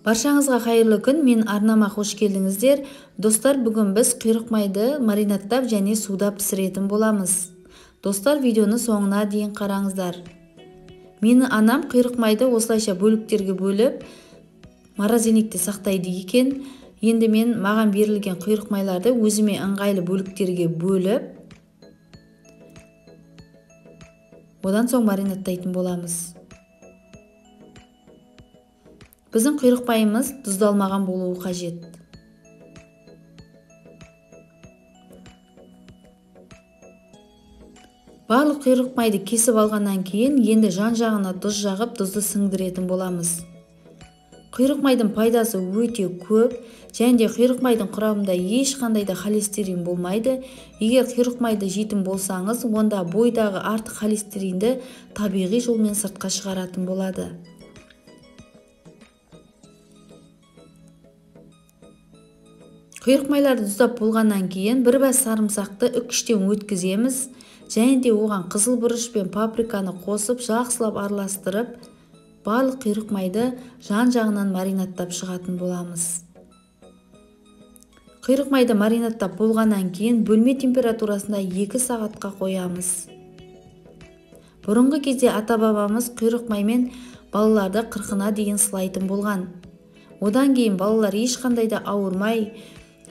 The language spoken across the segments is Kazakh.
Баршаңызға қайырлы күн, мен арнама қош келдіңіздер. Достар, бүгін біз құйрық майды маринадтап және суда пісіретін боламыз. Достар, видеоны соңына дейін қараңыздар. Мені анам құйрық майды осылайша бөліктерге бөліп, морозильникте сақтайды екен. Енді мен маған берілген құйрық майларды өзіме ыңғайлы бөліктерге бөліп, одан соң маринадтайтын боламыз. Біздің құйрық майымыз тұздалмаған болуы қажет. Барлық құйрық майды кесіп алғаннан кейін енді жан-жағына тұз жағып, тұзды сіңдіретін боламыз. Құйрық майдың пайдасы өте көп, және де құйрық майдың құрамында ешқандай да холестерин болмайды. Егер құйрық майды жейтін болсаңыз, онда бойдағы артық холестеринді табиғи жолмен сыртқа шығаратын болады. Құйрық майларды тұздап болғаннан кейін бір бас сарымсақты үкіштен өткіземіз, және де оған қызыл бұрыш пен паприканы қосып жақсылап араластырып, барлық құйрық майды жан-жағынан маринадтап шығатын боламыз. Құйрық майды маринадтап болғаннан кейін бөлме температурасында 2 сағатқа қоямыз. Бұрынғы кезде ата-бабамыз құйрық маймен балаларды қырқына дейін сылайтын болған. Одан кейін балалар ешқандай да ауырмай,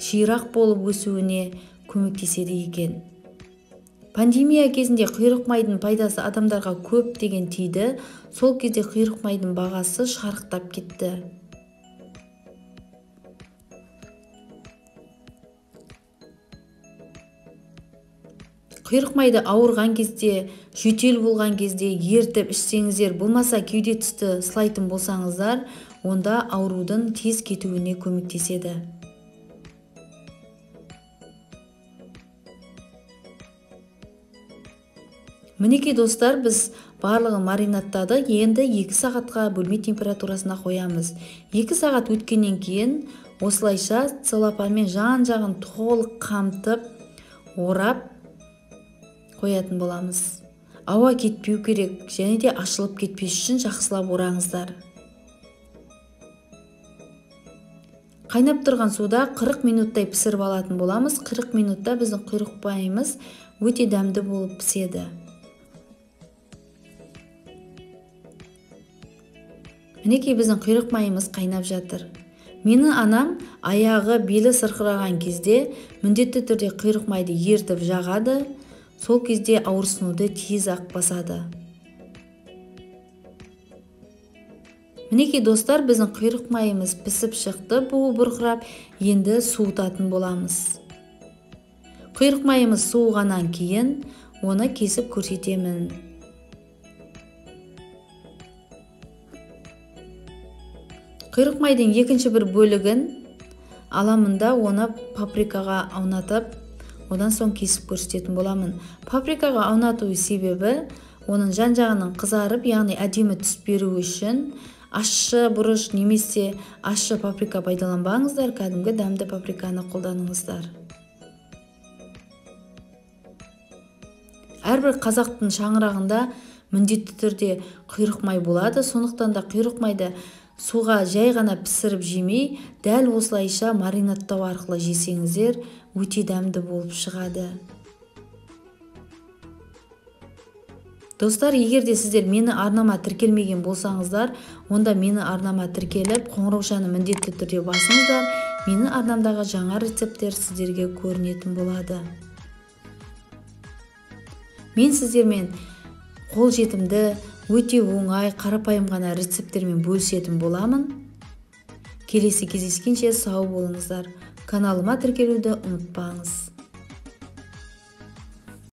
ширақ болып өсуіне көмектеседі екен. Пандемия кезінде құйрық майдың пайдасы адамдарға көп деген тиді. Сол кезде құйрық майдың бағасы шарықтап кетті. Құйрық майды ауырған кезде, жөтел болған кезде ертіп ішсеңіздер, болмаса кеуде түсті сылайтын болсаңыздар, онда аурудың тез кетуіне көмектеседі. Мінекей достар, біз барлығын маринадтадық. Енді 2 сағатқа бөлме температурасына қоямыз. 2 сағат өткеннен кейін осылайша целлофанмен жан-жағын толық қамтып, орап қоятын боламыз. Ауа кетпеу керек, және де ашылып кетпес үшін жақсылап ораңыздар. Қайнап тұрған суда 40 минуттай пісіріп алатын боламыз. 40 минутта біздің құйрық майымыз өте дәмді болып піседі. Мінекей біздің құйрық майымыз қайнап жатыр. Менің анам аяғы, белі сырқыраған кезде міндетті түрде құйрық майды ертіп жағады. Сол кезде ауырсынуды тез-ақ басады. Мінекей достар, біздің құйрық майымыз пісіп шықты, буы бұрқырап, енді суытатын боламыз. Құйрық майымыз суығаннан кейін оны кесіп көрсетемін. Құйрық майдың екінші бір бөлігін аламын да оны паприкаға аунатып, одан соң кесіп көрсететін боламын. Паприкаға аунату себебі оның жан-жағының қызарып, яғни әдемі түс беру үшін ащы бұрыш немесе ащы паприка пайдаланбаңыздар, кәдімгі дәмді паприканы қолданыңыздар. Әрбір қазақтың шаңырағында міндетті түрде құйрық май болады, сондықтан да құйрық майды суға жай ғана пісіріп жемей, дәл осылайша маринадтау арқылы жесеңіздер, өте дәмді болып шығады. Достар, егер де сіздер мені арнама тіркелмеген болсаңыздар, онда мені арнама тіркеліп, қоңыраушаны міндетті түрде басыңыздар, мені арнамдағы жаңа рецепттер сіздерге көрінетін болады. Мен сіздермен қолжетімді, өте оңай, қарапайым ғана рецепттермен бөлісетін боламын. Келесі кездескенше сау болыңыздар. Каналыма тіркелуді ұмытпаңыз.